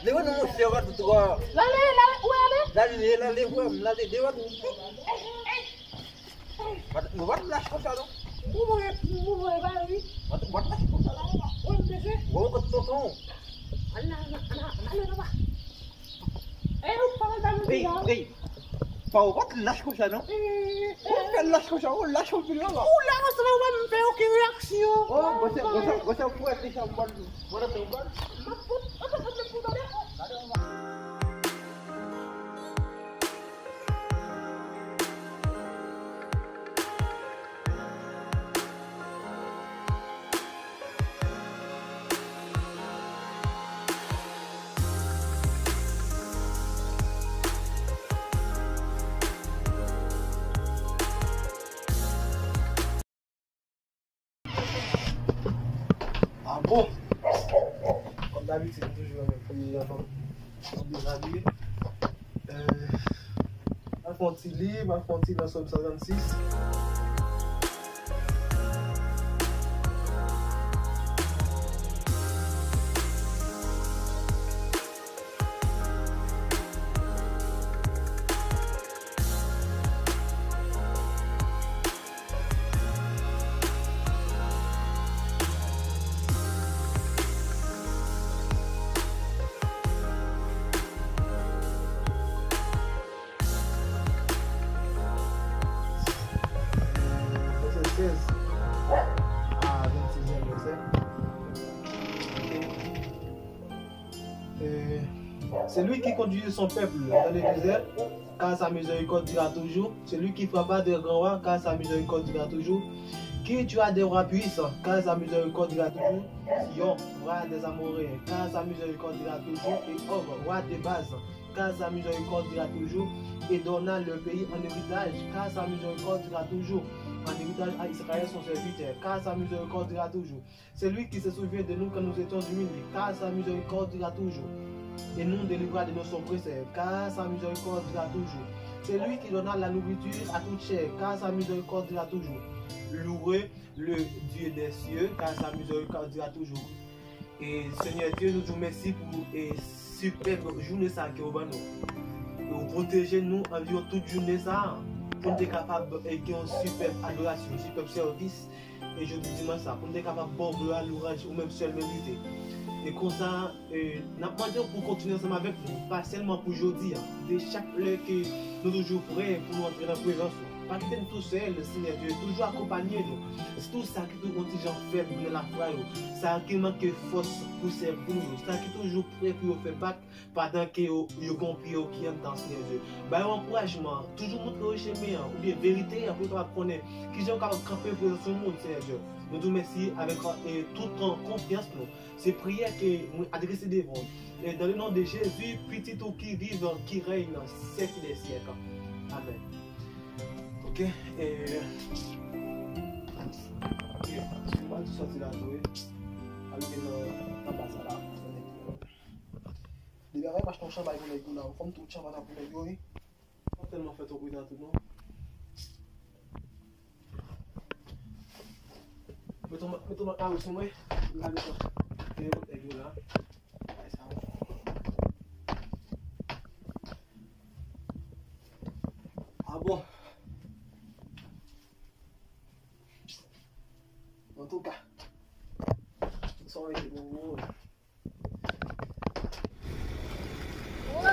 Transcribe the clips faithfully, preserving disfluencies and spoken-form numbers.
Devan nou, monchè, w ap twò. Lale, lale, ou ale? Lale, lale, wè m, lale, devan nou. Mwen pa t lach konsa, non. Ou mwen, ou mwen, ba wi. Mwen pa t lach konsa, non. Ou mwen peze. Wè, ou kot tonton. Ala, ala, ala, ala, papa. E, ou pa ta mwen. Ey, ey. Pa ou pa t lach konsa, non. Ou fè lach konsa, ou lach anpil, non, la. Ou la, ansanm avè m, fè okenn reyaksyon. Oh, gòsè, gòsè, gòsè, ou fè deja, ou pa t, ou pa t, ou pa t. M ap fout, m ap fout, m ap fout, gade. Ah bon? Kòm dabitid, m toujou renmen priye anvan m dezabiye. Euh, m ap fè yon ti li, m ap fè yon ti nan Sòm san trannsis. Vèsè sèz a vennsizyèm vèsè. Euh, c'est lui qui conduit son peuple dans le désert, car sa miséricorde dure à toujours. C'est lui qui frappa des grands rois, car sa miséricorde dure à toujours. Qui tua des rois puissants, car sa miséricorde dure à toujours. Sion, roi des Amoréens, car sa miséricorde dure à toujours. Et Og, roi de Bazan, car sa miséricorde dure à toujours. Et donna le pays en héritage, car sa miséricorde dure à toujours. En héritage à Israël, son serviteur, car sa miséricorde dure à toujours. C'est lui qui se souvient de nous quand nous étions humiliés, car sa miséricorde dure à toujours. Et nous délivra de nos oppresseurs, car sa miséricorde dure à toujours. C'est lui qui donna la nourriture à toute chair, car sa miséricorde dure à toujours. Louez le Dieu des cieux, car sa miséricorde dure à toujours. E Senyè Dye, nou di w mèsi pou e sipèb jounen sa a ke w ban nou. E w pwoteje nou anviwon tout jounen sa a, pou n te kapab e gen yon sipèb adorasyon, sipèb sèvis. E jodi dimanch sa, pou n te kapab ba w glwa, louwanj ou menm sèl merite. E konsa, e, n ap mande w pou w kontinye ansanm avèk nou, pa sèlman pou jodi a, de chak lè ke nou toujou prè pou nou antre nan prezans ou. Pa kite n tou sèl, Senyè Dye, toujou akonpanye nou. Sitou sa ki tou yon ti jan fèb nan lafwa yo, sa ki manke fòs pou sèvi w yo, sa ki toujou prè pou yo fè bak, pandan ke yo, yo gen yon pye yo ki anndan, Senyè Dye. Ba yo ankourajman, toujou montre yo chemen an, oubyen verite an, pou yo kapab konnen kijan yo kapab kanpe prezans yon moun, Senyè Dye. Nou di w mèsi avèk, e, tout, e, konfyans nou. Se priyè ke mwen adrese devan w. E dans le nom de Jésus, pitit ou ki viv, ki rèy nan syèk dè syèk. Amèn. Ok, e, ok, mwen di sòti la tou, wi. Al gen nan, nan baz la. Depi avè m achte yon chanpay pou nèg yo la, fò m tou chanpay sa pou nèg yo, wi. Mwen tèlman fè twòp reta tou, non. Mete yon, mete yon makawon sou mwen. M gade sa. Gen yon nèg yo la. Ay, sa bon. Ah bon. Antouka. Sa w rete bon, bon.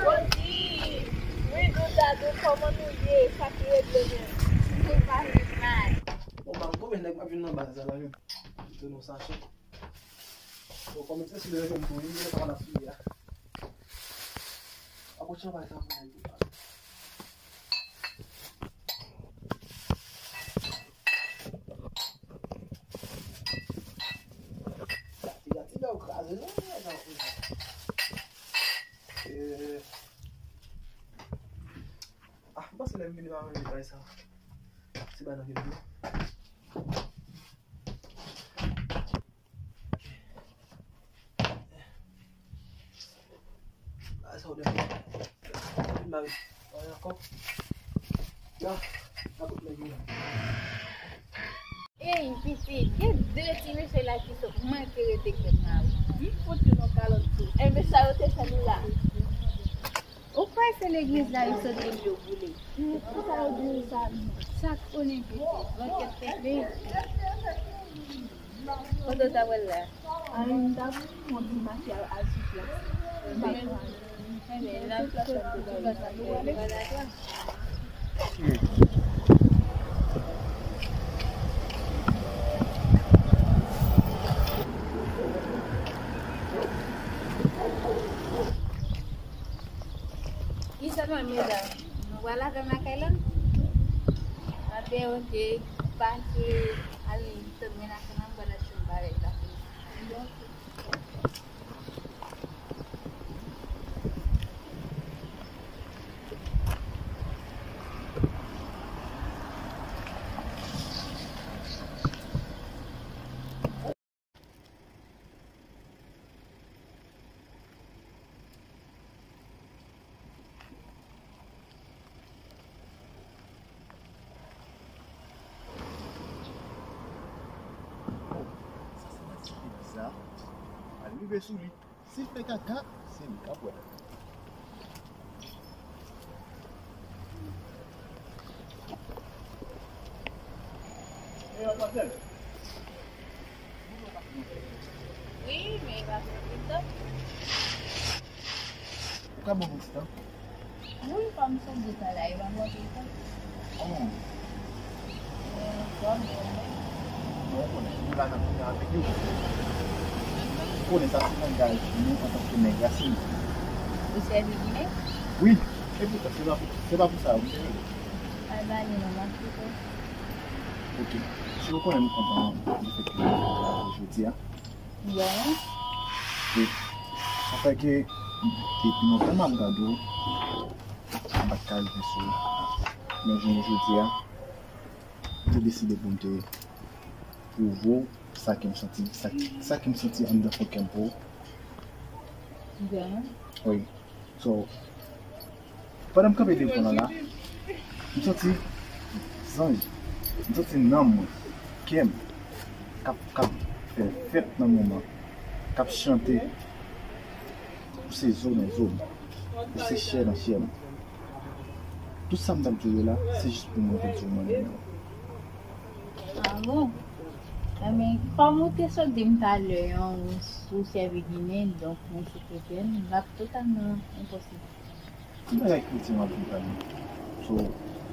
Rodi! Wi, Doudadou, kòman nou ye? Sa ki regle menm? Nou pa vin mal. Bon, m ap goumen, nèg m ap vin nan baz la, la, menm. Mete nou sachè. Bon, kòm se si lè jwenn tou, li pa konn ap fini a. Apot chanpay sa pou nèg yo. Ti gati la ou kraze non, sa ou. Eh. Ah, m panse lè m vini pa manje bagay sa. Ti bagay nan vin dlo. Bagay sa ou dèyè. Vin mari. Bagay ankò. La, la kot nèg yo la. E Ey, pitit, gen de ti mesye la ki sot manke rete grenn la, wi. M fout yo nan kalòt tou. Enben, sa yo te fè nou la? Ou kwè se legliz la yo sot vin yo boule? Pou sa yo boule sa, non. Sa konnen pitit, lòt kèt fèmen. Kote w ta pral la? Ay, m ta pral yon ti mache al sou plas. M pa pral. Enben, n ap sot sou plas la, nou pral la. Kisa nou al, medam? Nou pral avè m lakay la? Anben, oke, pase al tann mwen lakay la, m pral al jwenn bagay la. Sa se yon ti bizar. Al rive sou li. Si l fè kaka, se li k ap wè. Wi, men e pa pou lontan. Ou ka ban m yon ti tan? Wi, kòm se de tan la, e pa pou lontan. Oh. Bon, bon, bon. Bon, ou konnen, nou la n ap fini avèk yo. Ou konnen sa se langaj nou antanke nèg la, se nou. Ou sèvi Ginen? Wi, e poutan, se pa pou, se pa pou sa yo m te rele. Al ba li non, m ap koute w. Oke. Si w konnen m kontan de fèt ke nou la jodi a. Bon. Wi. Sa fè ke depi lontan m ap gade w, m pa t ka rive sou ou. Men jounen jodi a, m te deside pou m te pwouve w sa ke m santi, sa, sa ke m santi anndan fon kè m pou ou. Bon. Wi. So, pandan m kanpe devan w la, m santi zanj, m santi nanm mwen, kè m, k ap, k ap fè fèt nan moman, k ap chante. Ou se zo nan zo m. Ou se chè nan chè m. Tout sa m t ap di w yo la, se jis pou mwen te di w mwen renmen w. Ah bon? Enben, kòm ou te sot di m talè, an, ou, ou sèvi Ginen, donk mwen se kretyen, l ap totalman enposib. Tout bagay kretyen w ap di m talè. So,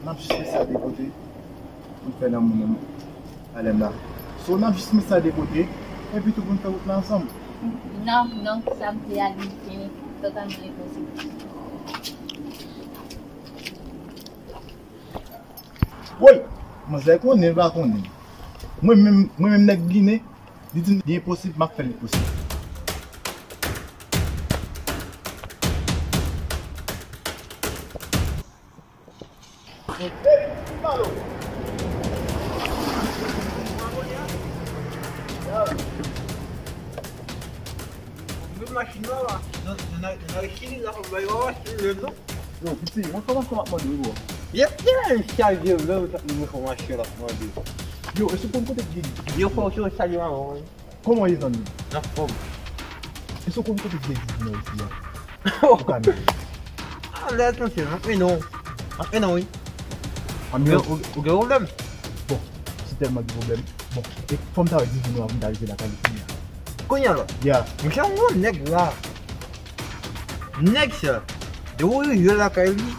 n ap jis met sa de kote pou n fè lanmou nou talè m la. So, n ap jis met sa de kote, epi tou pou n fè wout la ansanm. Non, non, sa m di a li se totalman enposib. Woy! Manzè konnen l pa konnen. Mwen menm, mwen menm nèg Ginen, li di m li enposib, m ap fè l posib. Machin nan la, nan, nan, nan, nan, Chili la, fò bay yo, non? Yo, piti, yon enfòmasyon m ap mande w, bro. Yep, yeah, chaje menm sa, yon enfòmasyon l ap mande. Yo, èske w konn kote ki gen... Yo, fò w chaje avan, wi. Kòman w ye, zanmi? Nan fòm. Èske w konn kote ki gen divin nan isi a? Ou ka menm. Alèz, mesye, m ap mennen w. M ap mennen w, wi. Ou gen, ou, ou gen pwoblèm? Bon, si tèlman gen pwoblèm, bon, e fò m ta wè divin nan avan m ta rive lakay li kounye a. Kounye a la? Yeah. Mesye, yon nèg la. Nèg sa, depi w rive lakay li,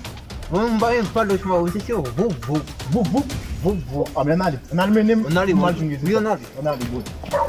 mwen menm m pa gen pa dòt mwen, se se voup, voup. Voup, voup? Voup, voup. Ah, men ann ale. Ann al mennen m. Ann ale, wi. Ann ale, bro. Ann ale, bro.